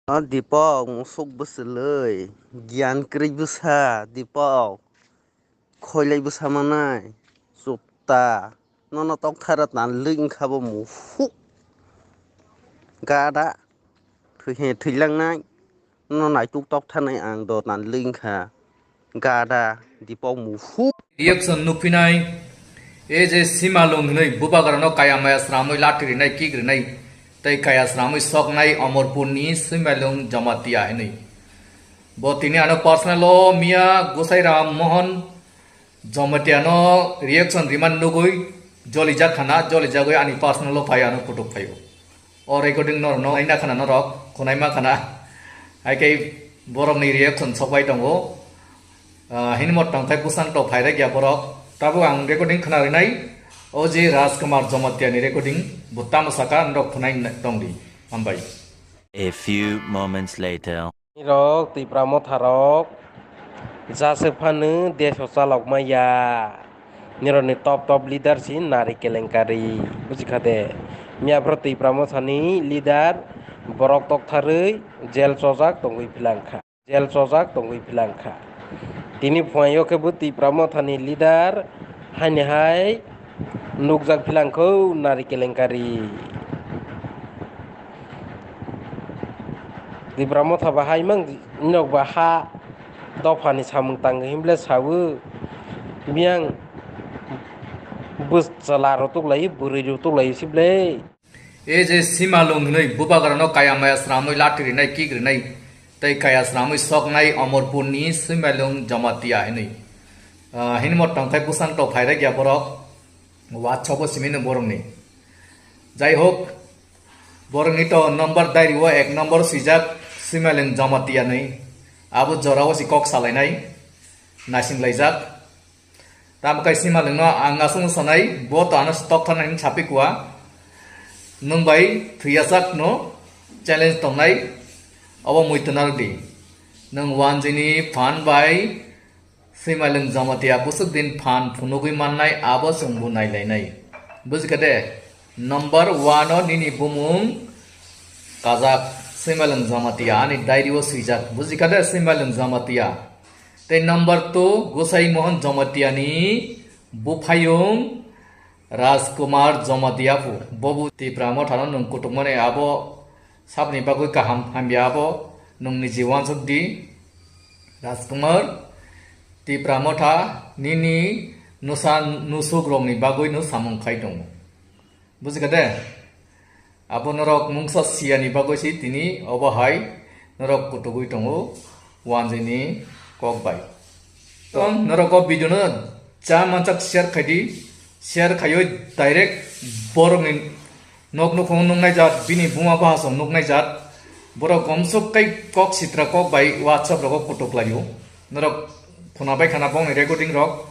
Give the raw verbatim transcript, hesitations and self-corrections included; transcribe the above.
O Dipok, musuk bwswlwi, giyan kwrwi bwsa, Dipok, khoilai bwsa manai, chupta, nono tokthara tanlwi wngkha bo musuk, gada, thwi he thwilangnai, nono naituk toktharnai ang do tanlwi wngkha. Gada, Dipok musuk. Reaction nukphinai, e je Simalung hinwi bubagrano kaya maya sramwi lathi rinai, kick rinai, tei kaya sramwi soknai Omorpurni Simalung Jamatia hinwi. Bo tini ano personal o miya Gosai Ram Mohan Jamatiano reaction riman nugwi jolijak khana, jolijagwi ani personal o phai ano kutuk phaio. O recording norokno naina khana norok, khunaima khana. Hai khe borokni reaction sokbai tongo. Ah, hinwi mo tongthai bwsang tok phai rwkya borok. Tabuk ang recording khna rinai. O je Rajkumar Jamatiani recording, bo tamo saka norok khunai tongdi. Hambai. A few moments later. Nirok Tipra motharok jaswk phano desh o chalokma ya. Nirokni top top leader si nari kelenkari, bujikha de? Miyaphoro Tipra mothani leader borok toktharwi jail chojak tongwi philangkha. Jail chojak tongwi philangkha. Tini phuaio khe bo Tipra mothani leader haini hai nukjak philangkho nari kelenkari. Tipra motha ba hai mang nok ba ha dophani samung tang himle sawo. Biyang bwsala rok tuklai, bwrwi rok tuklai sible. E je Simalung hinwi bubagrano kaya maya sramwi lathi rinai, kick rinai, tei kaya sramwi soknai Omorpurni Simalung Jamatia hinwi. Ah, hinwi mo tongthai bwsang tok phai rwkya borok. WhatsApp o simi no borokni. Jai hok, borokni to number diary o ek number swijak Simalung Jamatia hinwi. Abo jora o si kok salainai, naising laijak. Tamo kai Simalungno ang aswk sanai, bo to ano stok thana hinwi sapikwa. Nwng bai thwiyasak no challenge tongnai, obo muitu narwkdi. Nwng wanjini phan bai Simalung Jamatia bwswk din phan phunugwi mannai, abo chwngbo nailainai. Bujikha de? Number one o nini bumung kajak Simalung Jamatia, ani diary o swijak. Bujikha de Simalung Jamatia? Tei number two, Gosai Mohan Jamatia ni buphayung Rajkumar Jamatia phu. Bobo Tipra mothano nwng kutukmani abo sabni bagwi kaham hamya abo nwng niji wansuk di. Rajkumar, Tipra motha nini nusa nusuk rokni bagwi no samung khai tongo. Bujikha de? Abo norok mungsa siyani bagwi si tini obo hai norok kutugwi tongo wanjini kok bai. Tong norok o video no cha manchak share khai di, share khaiwi direct borokni nok nukhung nuknai jat, bini buma bahasong nuknai jat, borok gomsok kai kok sitra kok bai WhatsApp rogo kutuk laio. Norok khuna bai khana bongni recording rok.